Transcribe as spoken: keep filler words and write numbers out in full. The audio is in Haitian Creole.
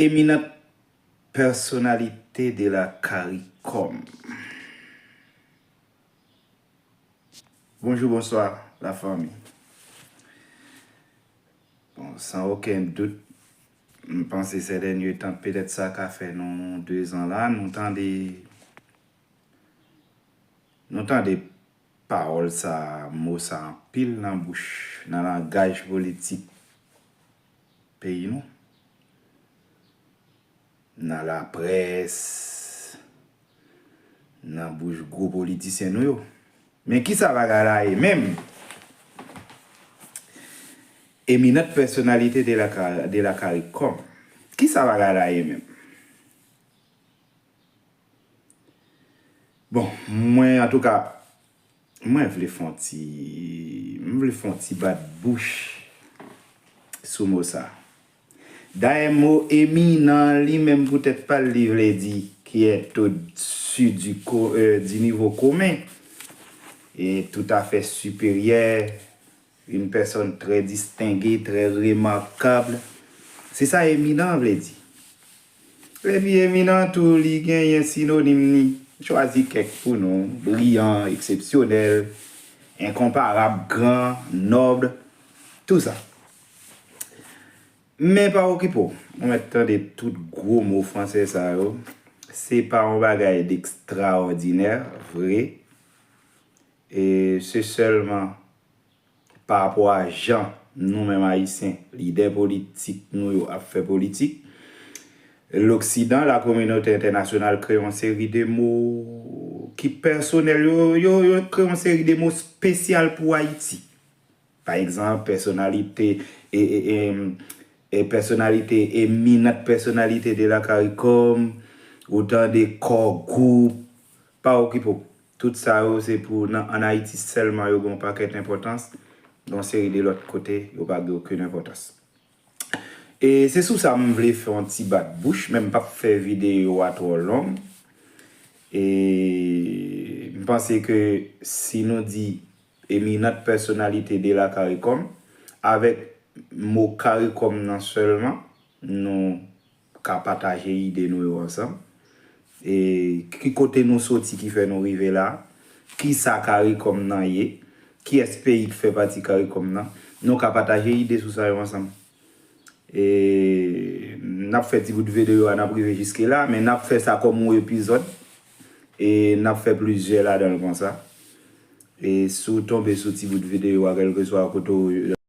Éminente personnalité de la CARICOM. Bonjou, bonswa, lafanmi. Bon, san okenn dout, m panse sètèn yo tan, petèt sa ka fè nou de zan la, nou tande, nou tande pawòl sa, mo sa anpil nan bouch, nan langaj politik peyi nou, nan laprès, nan bouch gwo politisyen nou yo. Men kisa bagay la ye menm? Éminente personnalité de la, Ca- de la CARICOM. Kisa bagay la ye menm? Bon, mwen, antouka, mwen vle fè yon ti, m vle fè yon ti bat bouch sou mo sa. Dayè, mo éminent li menm poutèt pa l, li vle di qui est au-dessus du, co- euh, du niveau commun, et tout à fait supérieur, une personne très distinguée, très remarquable. Se sa éminent vle di. Epi éminent tou, li genyen sinonim li. M chwazi kèk pou nou: brillant, exceptionnel, incomparable, grand, noble, tout sa. Men pa okipe w, ou mèt tande tout gwo mo fransè sa yo. Se pa yon bagay dekstraòdinè, vre. E se sèlman pa rapò a jan nou menm Ayisyen, lidè politik nou yo ap fè politik. Loksidan, la kominote entènasyonal kreye yon seri de mo ki pèsonèl, yo, yo, yo kreye yon seri de mo espesyal pou Ayiti. Pa egzanp, pèsonalite, e, e, e, e, pèsonalite, éminente personnalité de la CARICOM, ou tande core group, pa okipe w. Tout sa yo, se pou nan, ann Ayiti sèlman yo gen yon pakèt enpòtans, gen yon seri de lòt kote, yo pa gen okenn enpòtans. E se sou sa m vle fè yon ti bat bouch, men m p ap fè videyo a twò long. E m panse ke si nou di éminente personnalité de la CARICOM, avèk mo CARICOM nan sèlman, nou ka pataje ide nou yo ansanm. E ki kote nou soti ki fè nou rive la? Kisa CARICOM nan ye? Kiyès peyi ki fè pati CARICOM nan? Nou ka pataje ide sou sa yo ansanm. E n ap fè ti bout videyo a, n ap rive jiske la, men n ap fè sa kòm yon epizòd. E n ap fè plizyè ladan l konsa. E si w tonbe sou ti bout videyo a, kèlkeswa kote w